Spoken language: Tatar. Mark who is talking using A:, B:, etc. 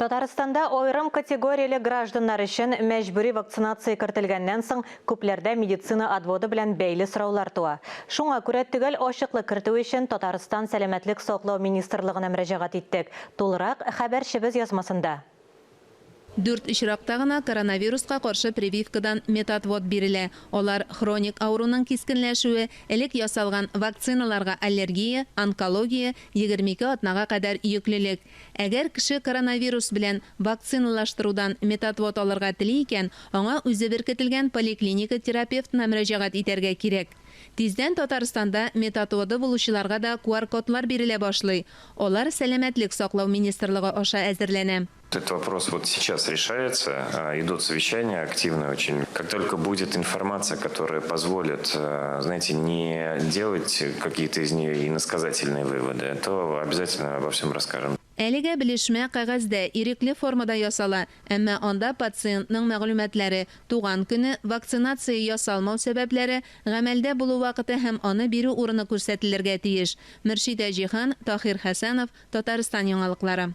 A: Татарстанда аерым категорияле гражданнар өчен мәҗбүри вакцинация кертелгәннән соң күпләрдә медицина отводы белән бәйле сораулар туа. Шуңа күрә төгәл ачыклык кертү өчен Татарстан Сәламәтлек саклау министрлыгына мөрәҗәгать иттек. Тулырак, хәбәрчебез язмасында.
B: Дүрт очракта гына коронавируска каршы прививкадан медотвод бирелә. Алар, хроник авыруның кискенләшүе, элек ясалган вакциналарга аллергия, онкология, 22 атнага кадәр йөклелек. Әгәр кеше коронавирус белән вакциналаштырудан медотвод алырга тели икән, аңа үзе беркетелгән поликлиника терапевтына мөрәҗәгать итәргә кирәк. Тиздән Татарстанда медотводы булучыларга да QR-кодлар бирелә башлый. Алар Сәламәтлек саклау министрлыгы аша әзерләнә.
C: Этот вопрос вот сейчас решается, идут совещания активные очень. Как только будет информация, которая позволит, знаете, не делать какие-то из нее иносказательные выводы, то обязательно обо всем расскажем.
B: Әлегә белешмә кәгазьдә, ирекле формада ясала, әмма анда пациентның мәгълүматлары, туган көне, вакцинация ясалмау сәбәпләре, гамәлдә булу вакыты һәм аны бирү урыны күрсәтелергә тиеш. Мөршидә Җиһан, Таһир Хәсәнов, Татарстан яңалыклары.